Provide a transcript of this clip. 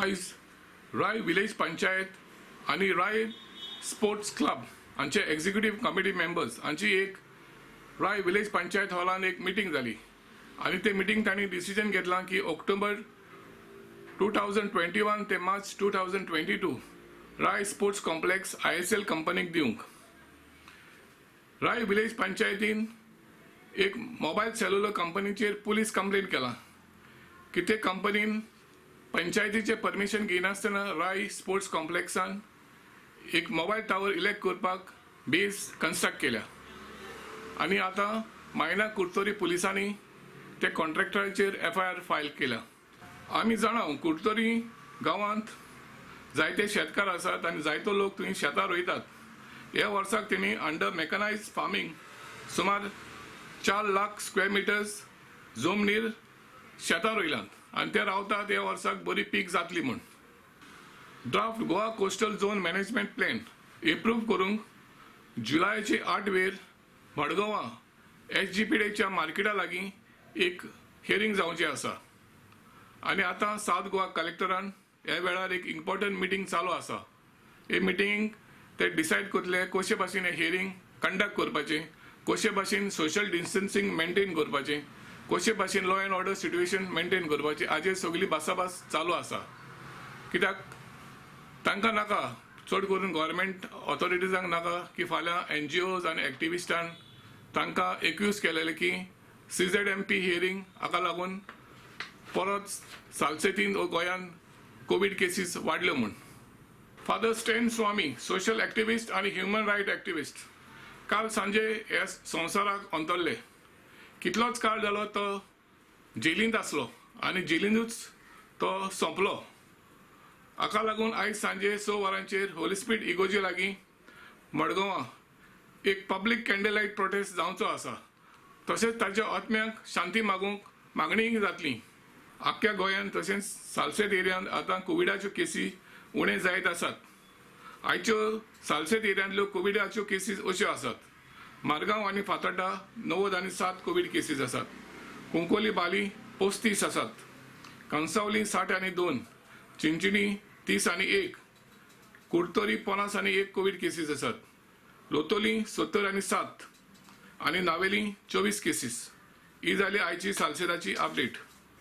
आयज राय विलेज पंचायत आनी राय sports club हांचे एक्झिक्युटीव कमिटी मेंबर्स हांची एक राय विलेज पंचायत हॉलान एक मिटींग जाली आनी ते मिटींग तांणी डिसिजन घेतलां की ऑक्टोबर 2021 ते मार्च 2022 राय स्पोर्ट्स कॉम्प्लेक्स ISL कंपनीक दिवंक. राय विलेज पंचायतीन एक मोबायल सेल्युलर कंपनीचेर पुलीस कंप्लेन केला की ते कंपनीन पंचायतीचें परमिशन घेयनासतना राय स्पोर्ट्स कॉम्प्लेक्सान एक मोबायल टावर इलेक्ट करपाक बेज कन्स्ट्रक्ट केल्या आनी आतां मायना कुडतरी पुलिसांनी ते कॉन्ट्रॅक्टराचेर FIR file केल्या. आमी जाणा कुडतरी गांवांत जायते शेतकार आसात आनी जायतो लोक थंय शेतां रोयतात. ह्या वर्साक तेणी अंडर मेकनायज फार्मींग सुमार 4 लाख स्क्वेअर मिटर्स जमनीर शेतां रोयलात आनी ते रावतात ह्या वर्साक बरी पीक जातली म्हूण. Draft Goa coastal zone management plan approve करूंक जुलयाचे 8 वेर मडगांवां SGPDच्या मार्केटा लागीं एक हियरींग जावचें आसा आनी आतां साउथ गोवा कलेक्टरान ह्या वेळार एक इम्पॉर्टंट मिटींग चालू आसा. हे मिटींग ते डिसायड करतले कशे भाशेन हें हियरींग कंडक्ट करपाचें, कशे भाशेन सोशल डिस्टन्सींग मेंटेन करपाचें, कशे भाशेन law and order situation maintain करपाचें, हाजेर सगळी भासाभास चालू आसा. कित्याक तांकां नाका चड करून गव्हर्मेंट ऑथॉरिटीजांक नाका की फाल्यां NGOs आनी एक्टिविस्टान तांकां एक्यूज केलेलें की CZMP hearing हाका लागून परत सालसेतीन गोंयांत कोवीड केसीस वाडल्यो म्हूण. Father Stan Swamy social activist आनी ह्युमन रायट एक्टिविस्ट काल सांजे ह्या संवसाराक अंतरले. कितलोच काळ जालो तो जेलींत आसलो आनी जेलींतूच तो सोंपलो. हाका लागून आयज सांजे 6 वरांचेर होली स्पिरिट इगोजे लागीं मडगांवां एक पब्लीक कॅन्डल लायट प्रोटेस्ट जावचो आसा. तशेंच ताच्या आत्म्याक शांती मागूंक मागणीय जातली. आख्ख्या गोंयांत तशेंच सालसेत एरियांत आतां कोविडाच्यो केसी उणें जायत आसात. आयच्यो सालसेत एरियांतल्यो कोविडाच्यो केसीस अश्यो आसात. मारगांव आनी फातोड्डा 90 आनी 7 कोवीड केसीस आसात. कुंकोली बाली 35 आसात. कंसावली 60 आनी 2, चिंचिणी 30 आनी 1, कुडतरी 50 आनी 1 कोवीड केसीस आसात. लोतोली 70 आनी 7 आनी नावेली 24 केसीस. ही जाली आयची सालसेताची अपडेट.